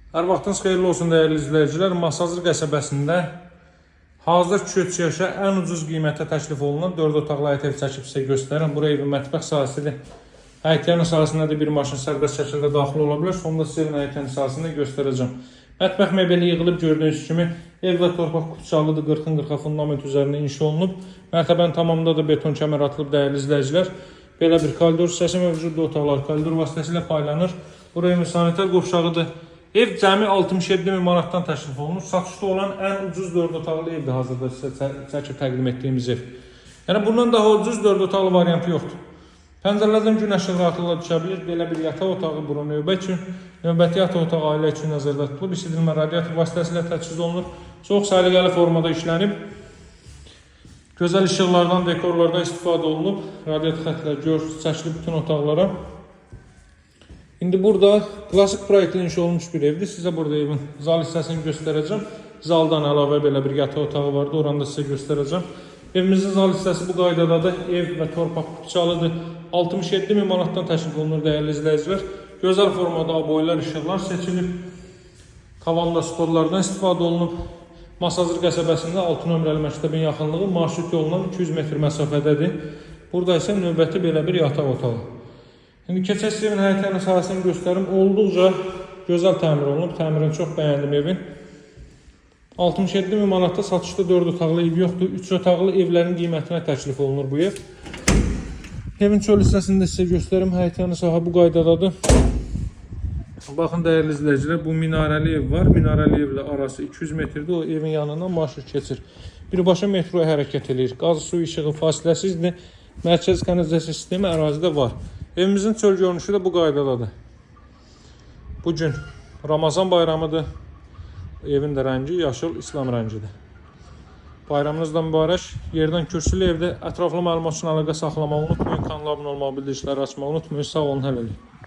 Hər vaxtınız xeyirli olsun dəyərli izləyicilər. Masazır qəsəbəsində hazır köç yaşa ən ucuz qiymətə təklif olunan 4 otaqlı həyət ev çəkib sizə göstərirəm. Bura evin mətbəx sahəsidir. Həyətyanı sahəsində də bir maşın sərbəst şəkildə daxil ola bilər. Sonda sizə evin həyətyanı sahəsini də göstərəcəm. Mətbəx mebeli yığılıb gördüyünüz kimi ev və torpaq kupçalıdır. 40-ın 40-a fundament üzərində inşa olunub. Mərtəbənin tamamında da beton kəmər atılıb dəyərli izləyicilər. Belə bir koridor hissəsi mövcuddur. Otaqlar koridor vasitəsilə paylanır. Bura evin sanitar qovşağıdır. Ev cəmi 67 min manatdan təklif olunur. Satışda olan ən ucuz 4 otaqlı evdir hazırda sizə çəkib təqdim etdiyimiz ev. Yəni bundan daha ucuz 4 otaqlı variantı yoxdur. Pəncərələrdən gün işığı rahatlıqla düşə bilir. Belə bir yataq otağı bura növbə üçün, növbəti yataq otağı ailə üçün nəzərdə tutulub. İsidilmə radiator vasitəsilə təchiz olunur. Çox səliqəli formada işlənib. Gözəl işıqlardan, dekorlardan istifadə olunub. Radiator xəttlər gör, çəkilib bütün otaqlara. İndi burada klassik proyektlə inşa olunmuş bir evdir. Sizə burada evin zal hissəsini göstərəcəm. Zaldan əlavə belə bir yataq otağı vardı. Oranı da sizə göstərəcəm. Evimizin zal hissəsi bu qaydadadır. Ev və torpaq kupçalıdır. 67 min manatdan təklif olunur dəyərli izləyicilər. Gözəl formada aboylar, işıqlar seçilib. Tavanda spotlardan istifadə olunub. Masazır qəsəbəsində 6 nömrəli məktəbin yaxınlığı marşrut yolundan 200 metr məsafədədir. Burada isə növbəti belə bir yataq otağı. İndi keçək sizə evin həyətyanı sahəsini göstərim. Olduqca gözəl təmir olunub. Təmirini çox bəyəndim evin. 67 min manatda satışda 4 otaqlı ev yoxdur. 3 otaqlı evlərin qiymətinə təklif olunur bu ev. Evin çöl hissəsini də sizə göstərim. Həyətyanı sahə bu qaydadadır. Baxın dəyərli izləyicilər, bu minarəli ev var. Minarəli evlə arası 200 metrdir. O evin yanından marşrut keçir. Birbaşa metroya hərəkət eləyir. Qaz, su, işığı fasiləsizdir. Mərkəzi kanalizasiya sistemi ərazidə var. Evimizin çöl görünüşü də bu qaydadadır. Bu gün Ramazan bayramıdır. Evin də rəngi yaşıl İslam rəngidir. Bayramınız da mübarək. Yerdən kürsülü evdə ətraflı məlumat üçün əlaqə saxlamağı unutmayın. Kanala abunə olmağı, bildirişləri açmağı unutmayın. Sağ olun, hələlik.